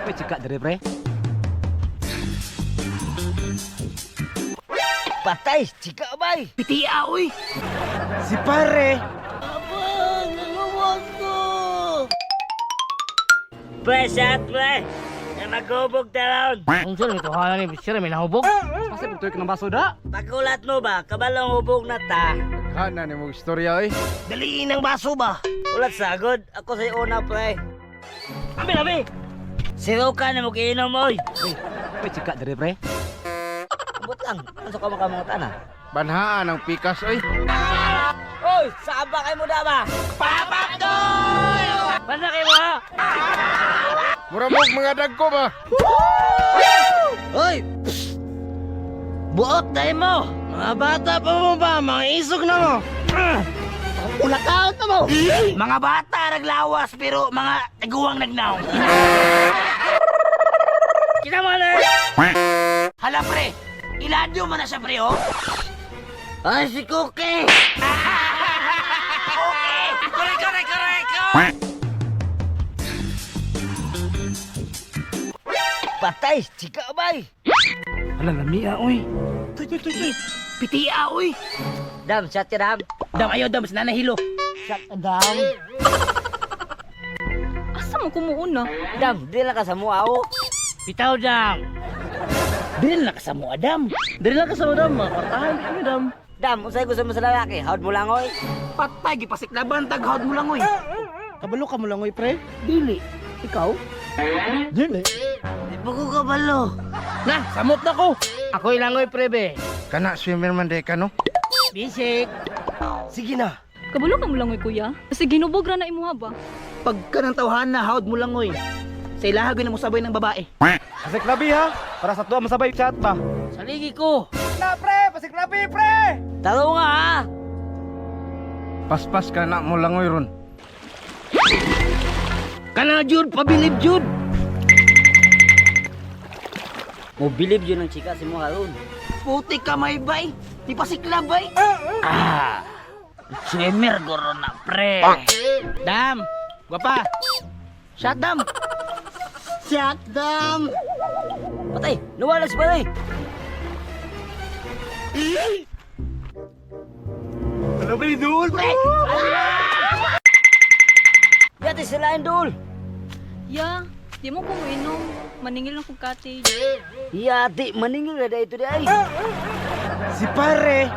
Uy, chika dire, pre. Patay, chika bay. Pitia, uy! Si pare. Aba, nangawas ko. Pre, shot, pre. Na maghubog talon. Ang sir, ito hala ni sir, may nahubog. Kasi pagtuloy ka ng baso da. Pagulat mo ba, kabalong hubog na ta. Kana ni mo istorya oy. Daliin ang baso ba? Ulat sagod, ako sa'yo una, pre. Abi, abi! Siro ka na mo kiinom, oy. Uy, uy, chika dire, pre. Abot lang, ano sa kamakamangutan, ha? Banhaan ang pikas oy. Oy, saan ba kayo mo da ba? Papapdoy! Basta kayo mo, ha? Mura mo mga dagko ba? Oy! Psst! Buot dahil mo! Mga bata pa mo ba? Mga isog na mo. Ulakaot na mo! Mga bata naglawas pero mga tiguang nagnaong. Kita mo na! Hala pre, iladyo man na siya pre oh. Ay, si Cookie! Correct, correct, correct. Patay, chika bay! Hala lamia oy. Tuy tuy tuy tuy. Pitia oy. Dam, shot ka, dam! Dam ayo dam sinana hilo. Shot ka, dam! Asa mo kumuuna? Dam, di lang ka sa mua, oh! Bitaw dam. Dili na ka sa mo adam. Dili na ka sa mo dam, mga kwartahan kami dam. Dam, unsay gusto mo sa lalaki? Hawd mo lang, oy! Patay gipasiklaban taghawd mo lang oy. Kabalo ka mo lang, oy, pre. Dili. Ikaw? Dili. Di pa ko kabalo! Na, samot na ko. Ako'y langoy prebe. Kana swimmer man day ka no. Bisik. Sige na. Kabalo ka mo lang, oy, kuya. Kasi ginubog ra na imuha ba? Pagka ng tawhan na hawd mo lang oy. Sa ilaha gyud na mosabay ng babae. Pasiklabi ha. Para sa tuwa masabay chat ba. Saligi ko. Na pre, pasiklabi pre. Talo nga, ha! Paspas ka na mo langoy ron. Kana jud pabilib jud. Mobilib yun ang chika si mo haron. Puti ka may bay. Di pasiklab bay. Ah. Swimmer guro na pre. Dam. Gwapa. Shot dam. Shut down! Patay! Nawala si Patay! Ano ba dul, pre? Yati sila ang dul! Ya, di mo kumuinom. Maningil lang kong cottage. Yati, maningil na dahito di ay! Si pare.